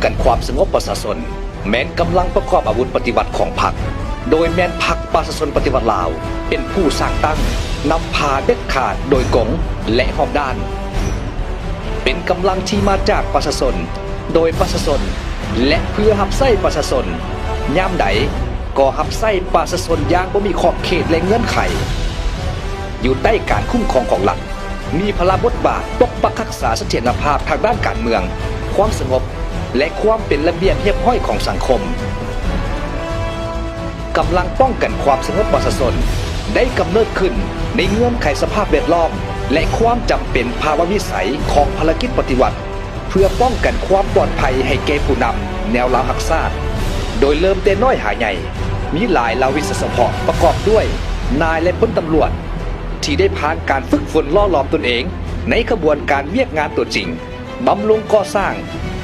ກັນຄວາມສະຫງົບປະຊາຊົນ ແມ່ນກຳລັງປະກອບອາວຸດປະຕິວັດຂອງພັກ, ໂດຍແມ່ນພັກປະຊາຊົນປະຕິວັດລາວ ເປັນຜູ້ສ້າງຕັ້ງ, ນຳພາເດັດຂາດໂດຍກົງ ແລະ ຮອບດ້ານ. ເປັນກຳລັງທີ່ມາຈາກປະຊາຊົນ, ໂດຍປະຊາຊົນ ແລະ ເພື່ອຮັບໃຊ້ປະຊາຊົນ, ຍາມໃດກໍຮັບໃຊ້ປະຊາຊົນຢ່າງບໍ່ມີຂອບເຂດ ແລະ ເງື່ອນໄຂ, ຢູ່ໃຕ້ການຄຸ້ມຄອງຂອງລັດ. ມີພາລະບົດບາດປົກປັກຮັກສາສະຖຽນລະພາບທາງດ້ານການເມືອງ, ຄວາມສະຫງົບ ແລະ ຄວາມເປັນລະບຽບຮຽບຮ້ອຍຂອງສັງຄົມ. ກຳລັງປ້ອງກັນຄວາມສະຫງົບປະຊາຊົນ ໄດ້ກຳເນີດຂຶ້ນໃນເງື່ອນໄຂສະພາບແວດລ້ອມ ແລະ ຄວາມຈຳເປັນພາວະວິໄສຂອງພາລະກິດປະຕິວັດ ເພື່ອປ້ອງກັນຄວາມປອດໄພໃຫ້ແກ່ຜູ້ນຳແນວລາວຮັກຊາດ, ໂດຍເລີ່ມແຕ່ນ້ອຍຫາໃຫຍ່, ມີຫຼາຍເຫຼົ່າວິຊາສະເພາະປະກອບດ້ວຍນາຍ ແລະ ພົນຕຳຫຼວດ ທີ່ໄດ້ຜ່ານການຝຶກຝົນຫຼໍ່ຫຼອມຕົນເອງໃນຂະບວນການວຽກງານຕົວຈິງ, ບຳລຸງກໍ່ສ້າງ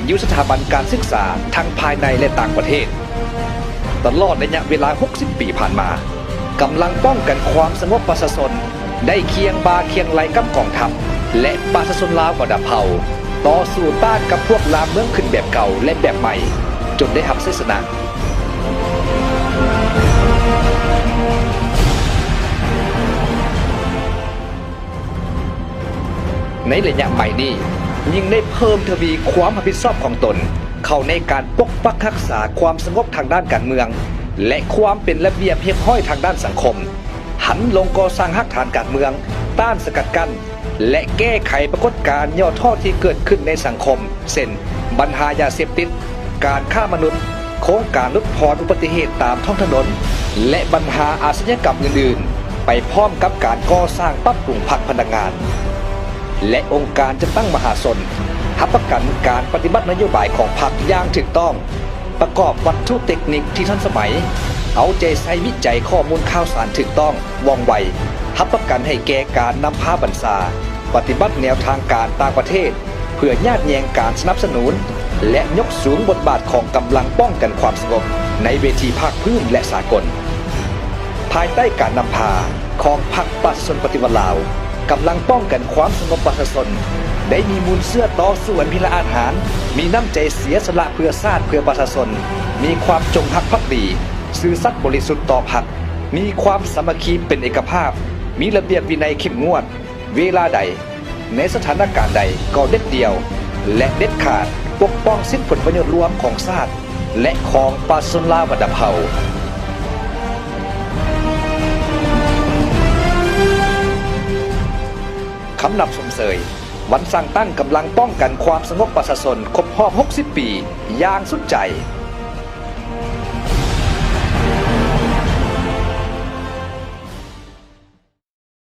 ຢູ່ສະຖາບັນການສຶກສາທັງພາຍໃນ ແລະ ຕ່າງປະເທດ. ຕະຫຼອດໄລຍະເວລາຫົກສິບປີຜ່ານມາ, ກຳລັງປ້ອງກັນຄວາມສະຫງົບປະຊາຊົນ ໄດ້ຄຽງບ່າຄຽງໄຫຼ່ກັບກອງທັບ ແລະ ປະຊາຊົນລາວບັນດາເຜົ່າ ຕໍ່ສູ້ຕ້ານກັບພວກລ່າເມືອງຂຶ້ນແບບເກົ່າ ແລະ ແບບໃໝ່ ຈົນໄດ້ຮັບໄຊຊະນະ. ໃນໄລຍະໃໝ່ນີ້ ຍິ່ງໄດ້ເພີ່ມທະວີຄວາມຮັບຜິດຊອບຂອງຕົນ ເຂົ້າໃນການປົກປັກຮັກສາຄວາມສະຫງົບທາງດ້ານການເມືອງ ແລະ ຄວາມເປັນລະບຽບຮຽບຮ້ອຍທາງດ້ານສັງຄົມ, ຫັນລົງກໍ່ສ້າງຮາກຖານການເມືອງ ຕ້ານສະກັດກັ້ນ ແລະ ແກ້ໄຂປາກົດການຫຍໍ້ທໍ້ທີ່ເກີດຂຶ້ນໃນສັງຄົມ ເຊັ່ນ ບັນຫາຢາເສບຕິດ, ການຄ້າມະນຸດ, ໂຄງການຫຼຸດຜ່ອນອຸບັດຕິເຫດຕາມທ້ອງຖະໜົນ ແລະ ບັນຫາອາຊະຍາກຳອື່ນໆ, ໄປພ້ອມກັບການກໍ່ສ້າງປັບປຸງພັກພະນັກງານ ແລະ ອົງການຈັດຕັ້ງມະຫາຊົນ, ຮັບປະກັນການປະຕິບັດນະໂຍບາຍຂອງພັກຢ່າງຖືກຕ້ອງ, ປະກອບວັດຖຸເຕັກນິກທີ່ທັນສະໄໝ, ເອົາໃຈໃສ່ວິໄຈຂໍ້ມູນຂ່າວສານຖືກຕ້ອງ, ວ່ອງໄວ, ຮັບປະກັນໃຫ້ແກ່ການນຳພາບັນຊາ, ປະຕິບັດແນວທາງການຕ່າງປະເທດ ເພື່ອຍາດແຍ່ງການສະໜັບສະໜູນ ແລະ ຍົກສູງບົດບາດຂອງກຳລັງປ້ອງກັນຄວາມສະຫງົບໃນເວທີພາກພື້ນ ແລະ ສາກົນ. ພາຍໃຕ້ການນຳພາຂອງພັກປະຊາຊົນປະຕິວັດລາວ, ກຳລັງປ້ອງກັນຄວາມສະຫງົບປະຊາຊົນ ໄດ້ມີມູນເຊື້ອຕໍ່ສູ້ອັນພິລະອາດຫານ, ມີນ້ຳໃຈເສຍສະຫຼະເພື່ອຊາດເພື່ອປະຊາຊົນ, ມີຄວາມຈົງຮັກພັກດີ, ຊື່ສັດບໍລິສຸດຕໍ່ພັກ, ມີຄວາມສາມັກຄີເປັນເອກະພາບ, ມີລະບຽບວິໄນເຂັ້ມງວດ, ເວລາໃດ, ໃນສະຖານະການໃດກໍເດັດດ່ຽວ ແລະ ເດັດຂາດປົກປ້ອງສິດຜົນປະໂຫຍດລວມຂອງຊາດ ແລະ ຂອງປະຊາຊົນລາວບັນດາເຜົ່າ. ຄຳນັບຊົມເຊີຍວັນສ້າງຕັ້ງກຳລັງປ້ອງກັນຄວາມສະຫງົບປະຊາຊົນຄົບຮອບຫົກສິບປີຢ່າງສຸດໃຈ.